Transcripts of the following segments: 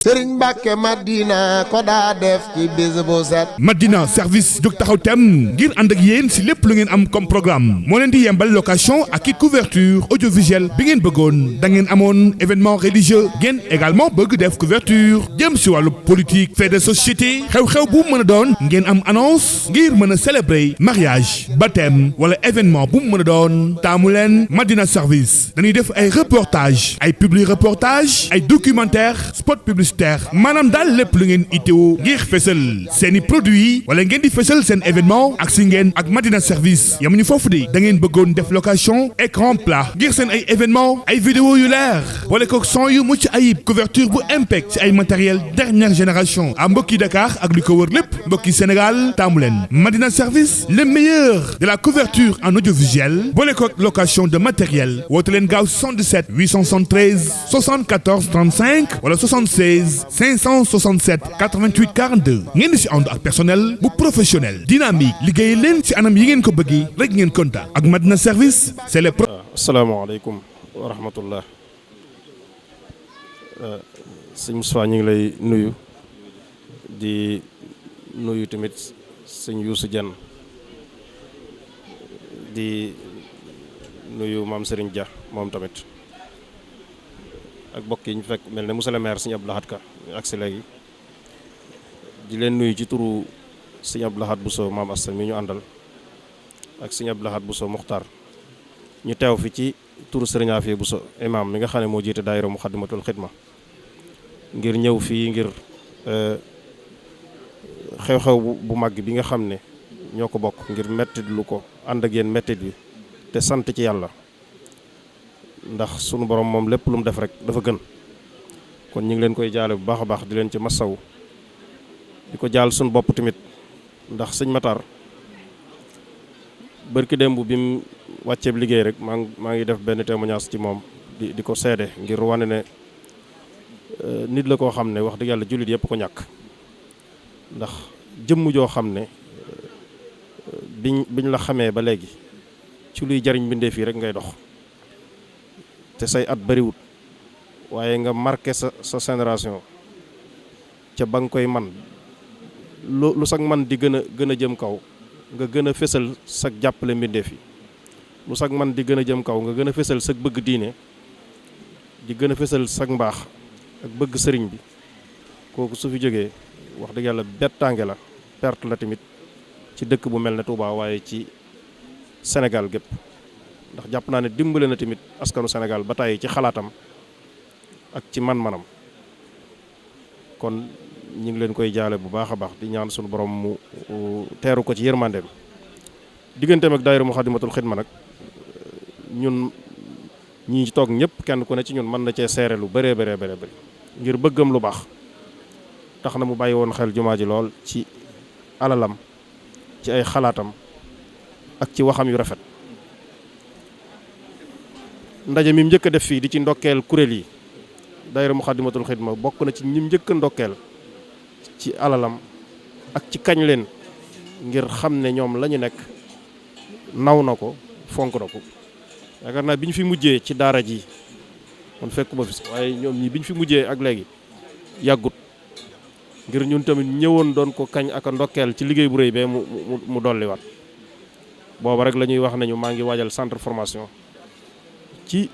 Sëriñ Mbàkke Madina ko daa def ci bis bu set. Madina service jóg taxaw tem ngir ànd ak yéen si lépp lu ngeen am comme programme moo leen di yembal location ak i couverture audiovisuelle bi ngeen bëggoon da ngeen amoon événement religieux ngeen également bëgg def couverture jëm si wàllu politique fait de société xew-xew bu mën a doon ngeen am annonce ngir mën a célébrer mariage baptême wala événement bu mu mën a doon taamu leen Madina service dañuy def ay reportage ay publi reportage ay documentaire spot publicitaire maanaam daal lépp lu ngeen itteewu ngir fësal seeni produits wala ngeen di fësal seen événement ak si ngeen ak Madina service yamuñu foofu de da ngeen bëggoon def location écran plat ngir seen ay événement ay vidéo yu leer wala ko son yu mucc ayib couverture bu impec ci ay matériel dernière génération à mbokki Dakar ak li ko wër lépp mbokki Sénégal taamu leen Madina service le meilleur de la couverture en audiovisuel boole ko location de matériel woote leen gaaw 77 873 74 35 wala 76 567 88 42 ngeen di si ànd ak personnel bu professionnel dynamique liggéey leen si anam yi ngeen ko bëggee rek ngeen kontaan ak Madina service c'est le asalaamaaleykum wa rahmatullah sëñ Moustapha ñu ngi lay nuyu di nuyu tamit sëñ Youssou Dieng di nuyu maam Serigne Dia moom tamit ak mbokk yi ñu fekk mel ne monsieur le maire sëñ Abdou Lahad Ka ak si léegi di leen nuyu ci turu sëñ Abdou Lahad Bousso maam Asta mi ñu àndal ak sëñ Abdou Lahad Bousso Muxtaar ñu teew fi ci turu Serigne Afia Bousso imam mi nga xam ne moo jiite daayira Muxaddamatul Xidma ngir ñëw fii ngir xew-xew bu màgg bi nga xam ne ñoo ko bokk ngir mettit lu ko ànd ak yéen mettit bi te sant ci yàlla ndax sunu borom moom lépp lu mu def rek dafa gën kon ñu ngi leen koy jaale bu baax a baax di leen ci massaw di ko jaal sunu bopp tamit ndax sëñ Matar bërki démb bi mu wàcceeb liggéey rek maa ngi def benn témoignage ci moom di ko seede ngir wane ne nit la koo xam ne wax dëgg yàlla jullit yëpp ko ñàkk ndax jëmm joo xam ne biñ la xamee ba léegi ci luy jariñ mbindeef yi rek ngay dox te say at bariwut waaye nga marqué sa génération ca ba nga koy man lu sag man di gën a jëm kaw nga gën a fésal sag jàppale mbindeef yi lu sag man di gën a jëm kaw nga gën a fésal sag bëgg diine di gën a fésal sag mbaax ak bëgg sëriñ bi kooku su fi jógee wax dëgg yàlla bettaange la perte la tamit ci dëkk bu mel ne Touba waaye ci Sénégal gépp ndax jàpp naa ne dimbale na tamit askanu Sénégal ba tàyyi ci xalaatam ak ci man-manam kon ñu ngi leen koy jaale bu baax a baax di ñaan suñu borom mu teeru ko ci yërmandeem digganteem ak daayira Muxaddamatul Xidma nag ñun ñi ci toog ñëpp kenn ku ne ci ñun mën na cee seere lu bëree bëri ngir bëggam lu baax tax na mu bàyyi woon xel jumaa ji lool ci alalam ci ay xalaatam ak ci waxam yu rafet ndaje mi njëkk a def fii di ci ndokkeel kuréel yi daayira Muxaddamatul Xidma bokk na ci ñim njëkk a ndokkeel ci alalam ak ci kañ leen ngir xam ne ñoom la ñu nekk naw na ko fonk na ko yaakaar naa bi ñu fi mujjee ci daara ji man fekkuma fi waaye ñoom ñi bi ñu fi mujjee ak léegi yàggut ngir ñun tamit ñëwoon doon ko kañ ak a ndokkeel ci liggéey bu rëy bee mu dolliwaat booba rek la ñuy wax nañu maa ngi waajal centre formation ci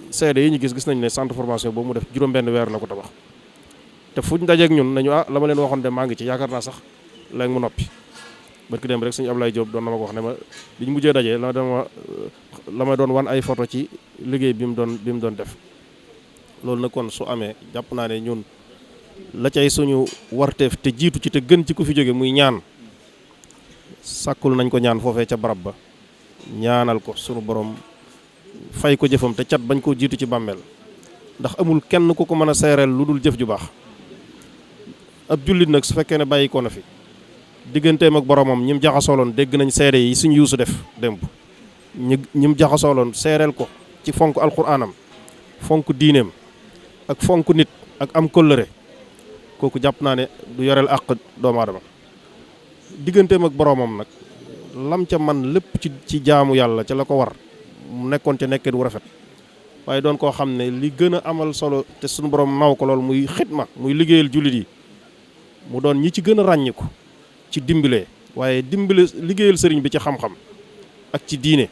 seede yi ñu gis nañ ne centre formation boobu mu def juróom-benn weer la ko tabax te fuñ dajeek ñun nañu la ma leen waxoon de maa ngi ci yaakaar naa sax léegi mu noppi barki dem rek suñu Ablaye Diop doon na ma ko wax ne ma bi ñu mujjee dajee la ma doon wan ay photo ci liggéey bi mu doon def loolu nag kon su amee jàpp naa ne ñun la cay suñu warteef te jiitu ci te gën ci ku fi jóge muy ñaan sàkkul nañ ko ñaan foofee ca barab ba ñaanal ko sunu borom fay ko jëfam te cat bañ koo jiitu ci bàmmeel ndax amul kenn ku ko mën a seereel lu dul jëf ju baax ab jullit nag su fekkee ne bàyyi ko na fi digganteem ak boromam ñim jaxasooloon dégg nañ seede yi suñu yuusu def démb ñim jaxasooloon seereel ko ci fonk alxuraanam fonk diineem ak fonk nit ak am kóllëre kooku jàpp naa ne du yoreel àq doomu aadama digganteem ak boromam nag lam ca man lépp ci jaamu yàlla ca la ko war mu nekkoon ca nekket wu rafet waaye doon koo xam ne li gën a amal solo te suñu borom naw ko lool muy xidma muy liggéeyal jullit yi mu doon ñi ci gën a ràññiku ci dimbale waaye dimbale liggéeyal sëriñ bi ci xam-xam ak ci diine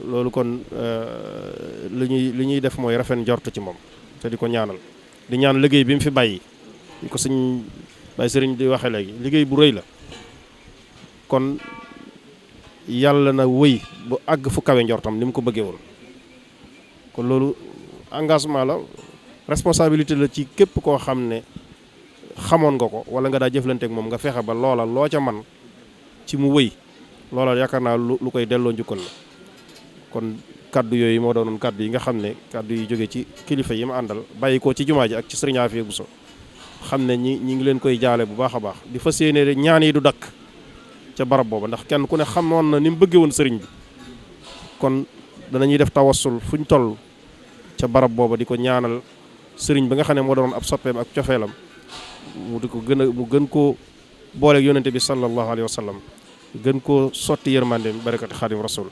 loolu kon li ñuy def mooy rafet njort ci moom te di ko ñaanal di ñaan liggéey bi mu fi bàyyi di ko sëñ Baye sëriñ di waxe léegi liggéey bu rëy la kon yàlla na wëy bu àgg fu kawe njortam ni mu ko bëggee woon kon loolu engagement la responsabilité la ci képp koo xam ne xamoon nga ko wala nga daa jëflanteek moom nga fexe ba loola loo ca man ci mu wëy loola yaakaar naa lu koy delloo njukkal la kon kaddu yooyu moo doonoon kaddu yi nga xam ne kaddu yi jóge ci kilifa yi ma àndal bàyyi ko ci jumaa ji ak ci sëriñ Afia Bousso xam ne ñi ngi leen koy jaale bu baax a baax di fas yéene ñaan yi du dakk ca barab booba ndax kenn ku ne xamoon na ni mu bëggee woon sëriñ bi kon danañuy def tawassul fuñ toll ca barab booba di ko ñaanal sëriñ bi nga xam ne moo doon ab soppeem ak cofeelam mu di ko mu gën koo booleeg yonente bi sallallahu alayhi wa sallam gën koo sotti yërmandeem barakati xaadim rasul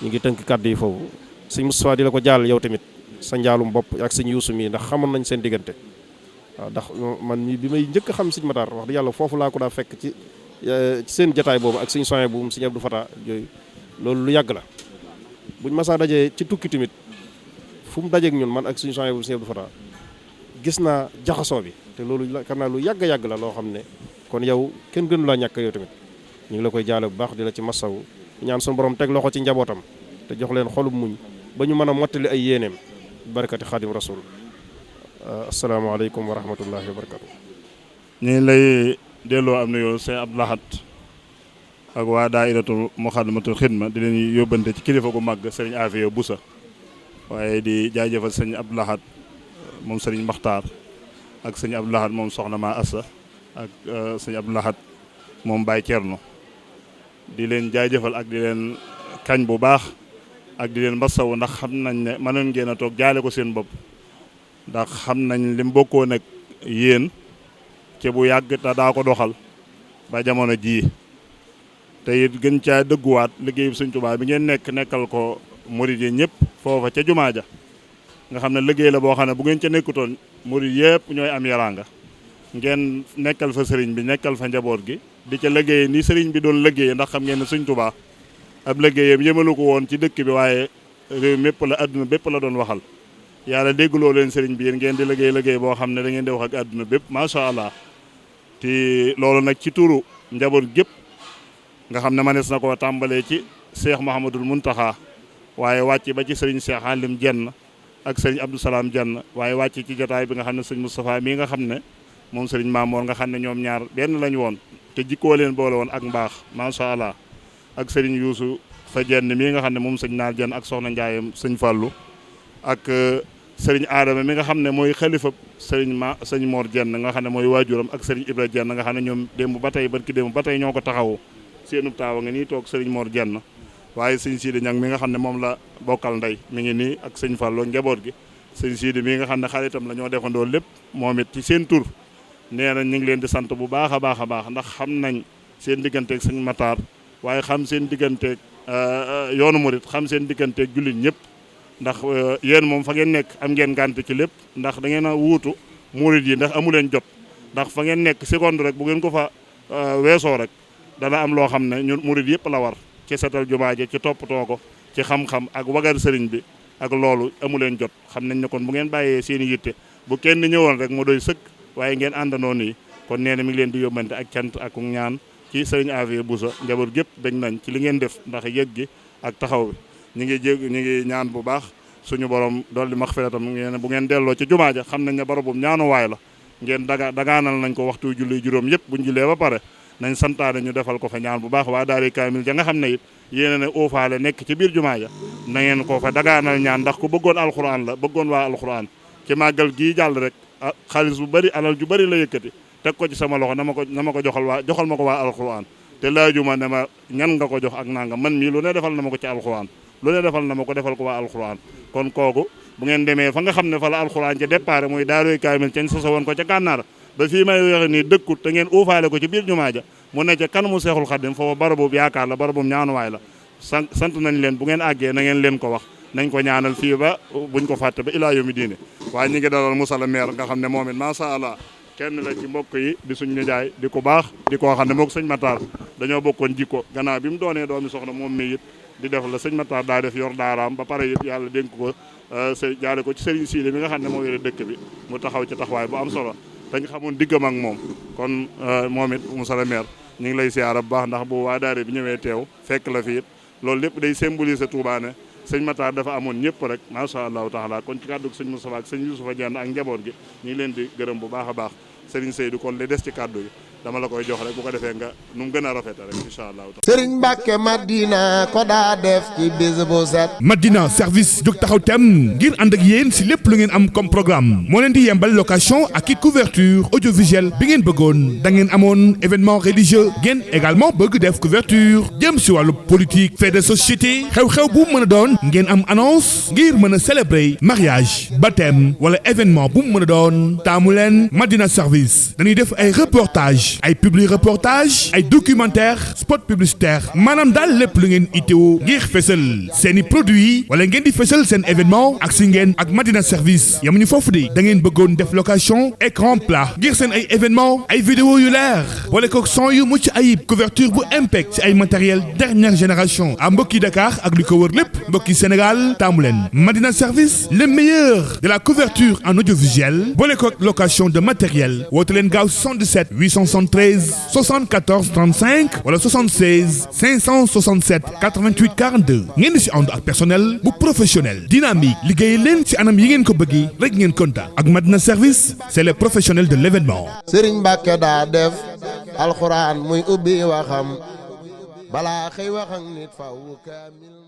ñu ngi tënk kàddu yi foofu sëñ Moustapha di la ko jàll yow tamit sa njaalum bopp ak sëñ Yuusu mii ndax xamoon nañ seen diggante waaw ndax man bi may njëkk a xam sëñ Matar wax dëgg yàlla foofu laa ko daa fekk ci seen jataay boobu ak sëñ soin bu sëñ Abdou Fata yooyu loolu lu yàgg la buñ masaa dajee ci tukki tamit fu mu dajeek ñun man ak sëñ soin bu sëñ Abdou Fata gis naa jaxasoo bi te loolu yaakaar naa lu yàgg la loo xam ne kon yow kenn gënu laa ñàkk yow tamit ñu ngi la koy jaale bu baax di la ci masawu ñaan suñu borom teg loxo ci njabootam te jox leen xolum muñ ba ñu mën a mottali ay yéeneem barakati xaadim rasul asalaamaaleykum wa rahmatullahi wa barakatu ñu ngi lay delloo am na yow Sëñ Abdou Lahad ak waa daayiratu Muxaddamatul Xidma di leen yóbbante ci kilifa gu màgg sëriñ Afia Bousso waaye di jaajëfal sëñ Abdou Lahad moom sëriñ Maxtaar ak sëñ Abdou Lahad moom soxna maa Assa ak sëñ Abdou Lahad moom Baye Thierno di leen jaajëfal ak di leen kañ bu baax ak di leen mbasawu ndax xam nañ ne mënoon ngeen a toog jaale ko seen bopp ndax xam nañ li mu bokkoon ak yéen ci bu yàgg te daa ko doxal ba jamono jii te it gën caa dëgguwaat liggéeyu Sëñ Tuubaa bi ngeen nekkal ko murid yi ñëpp foofa ca jumaa ja nga xam ne liggéey la boo xam ne bu ngeen ca nekkutoon murid yëpp ñooy am yaraanga ngeen nekkal fa sëriñ bi nekkal fa njaboot gi di ca liggéey ni sëriñ bi doon liggéey ndax xam ngeen ne Sëñ Tuubaa ab liggéeyam yëmalu ko woon ci dëkk bi waaye réew mépp la adduna bépp la doon waxal yàlla déggloo leen sëriñ bi yéen ngeen di liggéey boo xam ne da ngeen di wax ak adduna bépp macha allah te loolu nag ci turu njaboot gépp nga xam ne manees na koo tàmbalee ci Cheikh Mouhamadul Mountakha waaye wàcc ba ci sëriñ Cheikh Halim Jenn ak sëriñ Abdou Salaam Jenn waaye wàcc ci jotaay bi nga xam ne sëriñ Moustapha mii nga xam ne moom sëriñ Mamoor nga xam ne ñoom ñaar benn lañ woon te jikkoo leen boole woon ak mbaax macha allah ak sëriñ Youssou fa Jenn mii nga xam ne moom sëñ Naar Jenn ak soxna Njaayam sëñ Fàllu ak sëriñ Adama mi nga xam ne mooy xalifa sëñ Mor Jenn nga xam ne mooy waajuram ak sëriñ Ibra Jenn nga xam ne ñoom démb ba tey barki démb ba tey ñoo ko taxawu seenub taawa nga nii toog sëriñ Mor Jenn waaye sëñ Sidi Ñang mi nga xam ne moom la bokkal ndey mi ngi nii ak sëñ Fallou njaboot gi sëñ Sidi mi nga xam ne xaritam la ñoo defandoo lépp moom it ci seen tur nee na ñu ngi leen di sant bu baax a baax a baax ndax xam nañ seen digganteeg sëñ Matar waaye xam seen digganteeg yoonu murit xam seen digganteeg jullit ñëpp ndax yéen moom fa ngeen nekk am ngeen gànt ci lépp ndax da ngeen a wuutu murit yi ndax amu leen jot ndax fa ngeen nekk seconde rek bu ngeen ko fa weesoo rek dana am loo xam ne ñun murit yëpp la war ci setal jumaa ji ci toppatoo ko ci xam-xam ak wagar sëriñ bi ak loolu amu leen jot xam nañ ne kon bu ngeen bàyyee seen i yitte bu kenn ñëwoon rek mu doy sëkk waaye ngeen àndandoo nii kon nee na mi ngi leen di yóbbante ak cant ak ñaan ci sëriñ Afia Bousso njaboot gépp dañ nañ ci li ngeen def ndax yëg gi ak taxaw bi ñu ngi ñaan bu baax suñu borom dolli maxfiratam ngeen bu ngeen delloo ci jumaa ja xam nañ ne barabum ñaanuwaay la ngeen dagaanal nañ ko waxtu julli juróom yëpp buñ jullee ba pare nañ santaane ñu defal ko fa ñaan bu baax waa daari kaamil ja nga xam ne it yéen a ne uufaale nekk ci biir jumaa ja na ngeen ko fa dagaanal ñaan ndax ku bëggoon alxuraan la bëggoon waa alxuraan ci màggal gii jàll rek xaalis bu bari alal ju bari la yëkkati teg ko ci sama loxo na ma ko joxal ma ko waa alxuraan te laajuma ne ma ñan nga ko jox ak nanga man mii lu ne defal na ma ko ci alxuraan lu ne defal na ma ko defal ko waa alxuraan kon kooku bu ngeen demee fa nga xam ne fa la alxuraan ca départ muy daaroy kaamil cañ soso woon ko ca gànnaar ba fii may waxe nii dëkkut te ngeen uufaale ko ci biir jumaa ja mu ne ca kanamu Seexul Xadim foofu barabu yaakaar la barabu ñaanuwaay la sant nañ leen bu ngeen àggee na ngeen leen ko wax nañ ko ñaanal fii ba buñ ko fàtte ba ilaa yomi diine. waaye ñi ngi dalal Moussa le maire nga xam ne moom it macha allah kenn la ci mbokk yi di suñ nijaay di ko baax di koo xam ne moog sëñ Matar dañoo bokkoon jikko gannaaw bi mu doonee doomi soxna moom mi it di def la sëñ Matar daa def yor daaraam ba pare it yàlla dénk ko jaare ko ci Serigne Sile mi nga xam ne moo yore dëkk bi mu taxaw ci taxawaay bu am solo dañ xamoon diggam ak moom kon moom it Moussa le maire ñu ngi lay siyaara bu baax ndax bu waa daare bi ñëwee teew fekk la fi it loolu lépp day symboliser Touba ne sëñ Matar dafa amoon ñëpp rek macha allahu taala kon ci kàddu sëñ Moustapha ak sëñ Youssoufa Dieng ak njaboot gi ñu ngi leen di gërëm bu baax a baax Serigne Seydou kon li des ci kàddu gi dama la koy jox rek bu ko defee nga nu mu gën a rafet rek incha allah. Sëriñ Mbàkke Madina ko daa def ci bis bu set. Madina service jóg taxaw tem ngir ànd ak yéen si lépp lu ngeen am comme programme moo leen di yembal location ak i couverture audiovisuelle bi ngeen bëggoon da ngeen amoon événement religieux ngeen également bëgg def couverture jëm si wàllu politique fait de société xew-xew bu mën a doon ngeen am annonce ngir mën a célébrer mariage baptême wala événement bu mën a doon taamu leen Madina service dañuy def ay reportage ay publi reportage ay documentaire spot publicitaire maanaam daal lépp lu ngeen itteewu ngir fësal seeni produit wala ngeen di fësal seen événement ak si ngeen ak Madina service yamuñu foofu de da ngeen bëggoon def location écran plat ngir seen ay événement ay vidéo yu leer boole kook son yu mucc ayib couverture bu impec ci ay matériel dernière génération à mbokki Dakar ak li ko wër lépp mbokki Sénégal taamu leen Madina service le meilleur de la couverture en audiovisuel boole kook location de matériel woote leen gaaw 77 873 74 35 wala 76 567 88 42 ngeen di si ànd ak personnel bu professionnel dynamique liggéey leen ci anam yi ngeen ko bëggee rek ngeen kontaan ak Madina service c'est les professionnels de l'événement. Sëriñ Mbàkke daa def alxuraan muy ubbi waxam balaa xëy wax ak nit faw kaamil